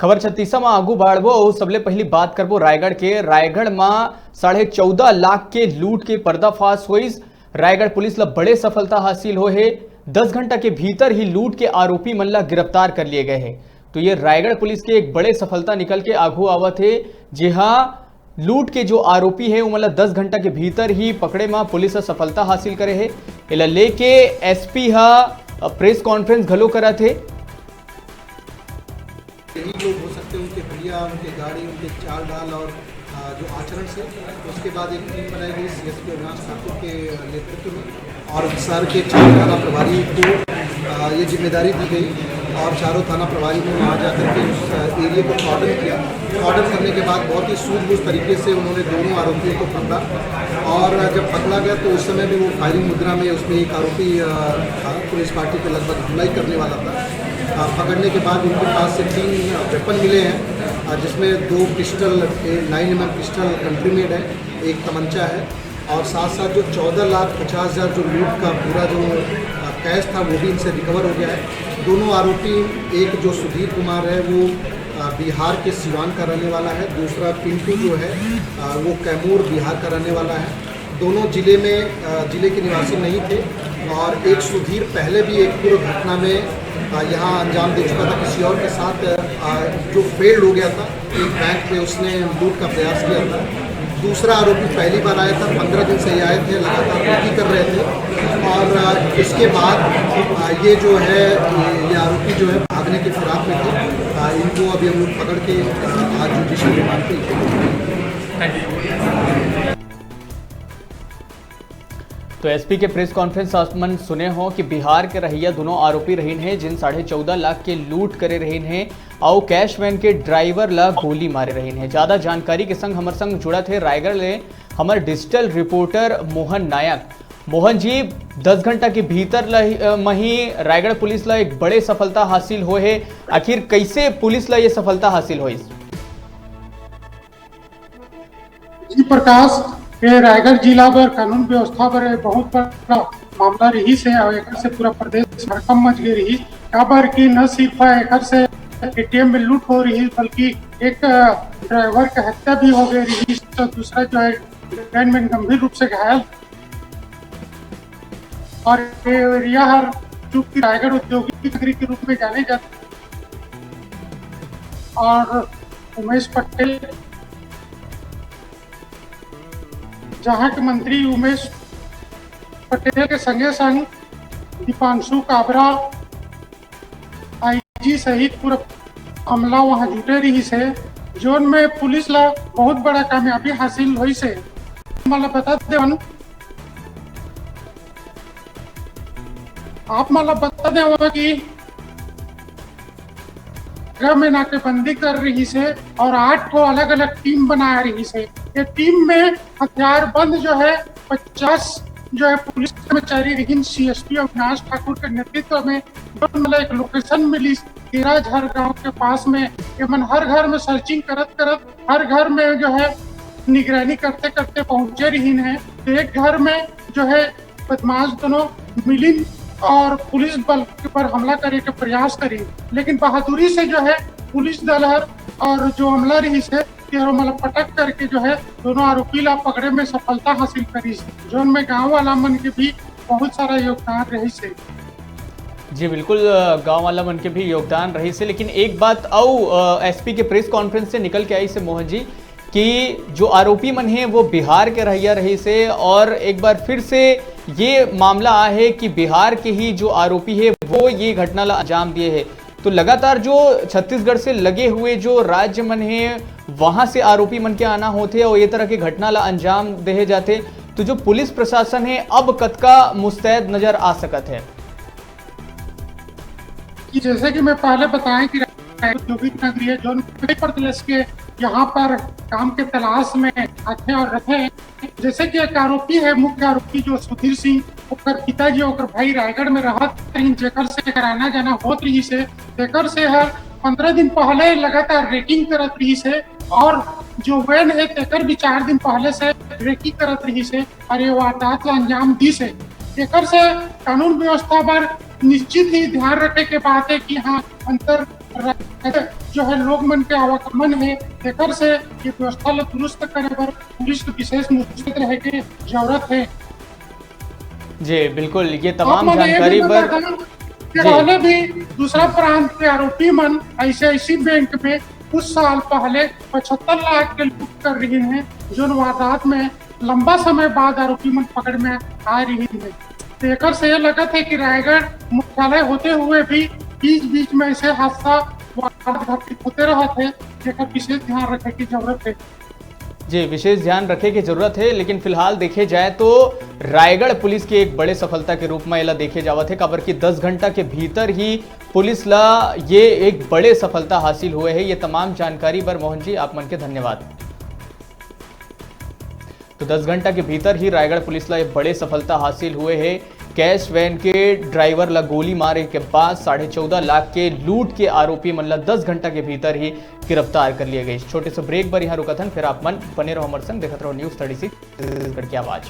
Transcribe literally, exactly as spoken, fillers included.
खबर छत्तीसा म आगू बाढ़बो अउ सबले पहिली बात करबो रायगढ़ के। रायगढ़ म साढ़े चौदह लाख के लूट के पर्दाफाश होइस। रायगढ़ पुलिस ल बड़े सफलता हासिल होए हे। दस घंटा के भीतर ही लूट के आरोपी मन ल गिरफ्तार कर लिए गए हे। तो ये रायगढ़ पुलिस के एक बड़े सफलता निकल के आगू आवत हे, जेहा लूट के जो आरोपी हे, ओमन ल दस घंटा के भीतर ही पकड़े म पुलिस ह सफलता हासिल करे हे। एला लेके एसपी ह प्रेस कॉन्फ्रेंस घलो करत हे। यही लोग हो सकते हैं, उनके हुलिया, उनके गाड़ी, उनके चाल ढाल और, आ, जो आचरण से। उसके बाद एक टीम बनाई गई सीएसपी अविनाश ठाकुर के, आ, नेतृत्व में, और शहर के चार थाना प्रभारी को, आ, ये जिम्मेदारी दी गई और चारों थाना प्रभारी ने वहाँ जाकर के उस, आ, एरिया को कॉर्डन किया। कॉर्डन करने के बाद बहुत ही सूझबूझ तरीके से उन्होंने दोनों आरोपियों को पकड़ा, और जब पकड़ा गया तो उस समय भी वो फायरिंग मुद्रा में, उसमें एक आरोपी, आ, था, पुलिस पार्टी पर लगभग हमला ही करने वाला था। आ, पकड़ने के बाद उनके पास से तीन वेपन मिले हैं, आ, जिसमें दो pistol, nine M M pistol country made है, एक तमंचा है, और साथ साथ जो चौदह लाख पचास हज़ार जो लूट का पूरा जो, आ, कैश था, वो भी इनसे रिकवर हो गया है। दोनों आरोपी, एक जो सुधीर कुमार है, वो, आ, बिहार के सिवान का रहने वाला है, दूसरा पिंटू जो है, आ, वो कैमूर बिहार का रहने वाला है। दोनों जिले में, अ, जिले के निवासी नहीं थे और एक सुधीर पहले भी एक पूर्व घटना में, अ, यहाँ अंजाम दे चुका था किसी और के साथ, अ, जो फेल्ड हो गया था। एक बैंक पे उसने लूट का प्रयास किया था। दूसरा आरोपी पहली बार आया था, पंद्रह दिन से ये आए थे, लगातार लूटी कर रहे थे और, अ, इसके बाद, अ, ये जो है, ये, ये आरोपी जो है भागने के फिराक में थे। अ, इनको अभी हम लोग पकड़ के, अ, आज जुडिशियल रिमांड पे लेके तो एसपी के प्रेस कॉन्फ्रेंस आप मन सुने हो कि बिहार के रहइया दोनों आरोपी रहिन हे, जिन साढ़े चौदह लाख के लूट करे रहिन हे, अउ कैश वैन के ड्राइवर ला गोली मारे रहिन हे। ज्यादा जानकारी के संग हमर संग जुड़त हे रायगढ़ ले हमर डिजिटल रिपोर्टर मोहन नायक। मोहन जी, दस घंटा के भीतर ल ही, अ, म ही रायगढ़ पुलिस ला एक बड़े सफलता हासिल होए हे। आखिर कैसे पुलिस ला ये सफलता हासिल होइस? जी प्रकाश, ये रायगढ़ जिला बर कानून व्यवस्था बर ये बहुत बड़ा मामला रहिस हे और एकर से पूरा प्रदेश हड़कंप मच गए रहिस। काबर कि न सिर्फ एकर से एटीएम में लूट हो रही, बल्कि एक ड्राइवर के हत्या भी हो गई रहिस, तो दूसरा जो है गैंगमैन गंभीर रूप से घायल। और ये एरिया हर चूंकि रायगढ़ औद्योगिक नगरी के रूप में जाने जाते और उमेश पटेल, जहां के मंत्री उमेश पटेल के संगे संग दीपांशु काबरा, आईजी सहित पूरा अमला वहां जुटे रहिस हे, जोन में पुलिस ला बहुत बड़ा कामयाबी हासिल होइस हे। मतलब बता देवन, आप मतलब बता देवन कि जगह में नाकेबंदी कर रहिस हे और आठ ठो अलग-अलग टीम बनाए रहिस हे। ये टीम में हथियारबंद जो है पचास जो है पुलिस कर्मचारी रहिन सीएसपी अविनाश ठाकुर के नेतृत्व में, जो मतलब एक लोकेशन मिली तेरह झर गांव के पास में। ये मन हर घर में सर्चिंग करत करत हर घर में जो है निगरानी करते करते पहुंचे रहिन है। तो एक घर में जो है बदमाश दोनों मिलिन और पुलिस बल के ऊपर हमला करे के प्रयास करिन, लेकिन बहादुरी से जो है पुलिस दल हर और जो अमला रहिस हे तेरो मतलब पटक करके जो है दोनों आरोपी ला पकड़े में सफलता हासिल करिस, जोन में गांव वाला मन के भी बहुत सारा योगदान रहिस हे। जी बिल्कुल, अ, गांव वाला मन के भी योगदान रहिस हे, लेकिन एक बात अउ, अ, एसपी के प्रेस कॉन्फ्रेंस से निकल के आइस हे मोहन जी, कि जो आरोपी मन हे वो बिहार के रहइया रहिस हे और एक बार फिर से ये मामला आए हे कि बिहार के ही जो आरोपी हे वो ये घटना ला अंजाम दिए हे। तो लगातार जो छत्तीसगढ़ से लगे हुए जो राज्य मन हे वहां से आरोपी मन के आना होथे और ये तरह के घटना ला अंजाम देहे जाथे, तो जो पुलिस प्रशासन हे अब कतका मुस्तैद नजर आ सकत हे? कि जैसे कि मैं पहले बताएं कि रायपुर औद्योगिक नगरी है, जोन कई प्रदेश के यहाँ पर काम के तलाश में आते और रहते हैं। जैसे कि एक आरोपी है, मुख्य आरोपी जो सुधीर सिंह, ओकर पिताजी, ओकर भाई रायगढ़ में रहत रहिन, जेकर से एकर आना जाना होत रहिस हे, तेकर से हर पंद्रह दिन पहले लगातार रेकिंग करत रहिस हे और जो वैन है, तेकर भी चार दिन पहले से रेकिंग करत रहिस हे और ये वारदात ला अंजाम दिस हे। एकर से कानून व्यवस्था पर निश्चित ही ध्यान रखे के बात है कि हाँ, अंतर राज्य जो है लोग मन के आवागमन है, एकर से ये व्यवस्था ला दुरुस्त करे बर पुलिस के विशेष मुस्तैद रहे के जरूरत है। जी बिल्कुल, ये तमाम जानकारी पर पहले भी दूसरा प्रांत के आरोपी मन आईसीआईसी बैंक में कुछ साल पहले पचहत्तर लाख के लूट कर रही हैं, जो वारदात में लंबा समय बाद आरोपी मन पकड़ में आ रही है। तो एक से ये लगत है कि रायगढ़ मुख्यालय होते हुए भी बीच बीच में ऐसे हादसा वारदात घटित होते रहत है, जेकर विशेष ध्यान रखे की जरूरत है। जी, विशेष ध्यान रखे की जरूरत है। लेकिन फिलहाल देखे जाए तो रायगढ़ पुलिस की एक बड़े सफलता के रूप में एला देखे जावत है, काबर कि दस घंटा के भीतर ही पुलिस ला ये एक बड़े सफलता हासिल हुए है। ये तमाम जानकारी बर मोहन जी आप मन के धन्यवाद। तो दस घंटा के भीतर ही रायगढ़ पुलिस ला ये बड़े सफलता हासिल हुए है। कैश वैन के ड्राइवर ला गोली मारे के बाद साढ़े चौदह लाख के लूट के आरोपी मन ला दस घंटा के भीतर ही गिरफ्तार कर लिए गए। छोटे से ब्रेक पर यहाँ रुकत हन, फिर आप मन बने रहो हमारे संग, देखत रहो न्यूज़ थर्टी सिक्स छत्तीसगढ़ की आवाज़।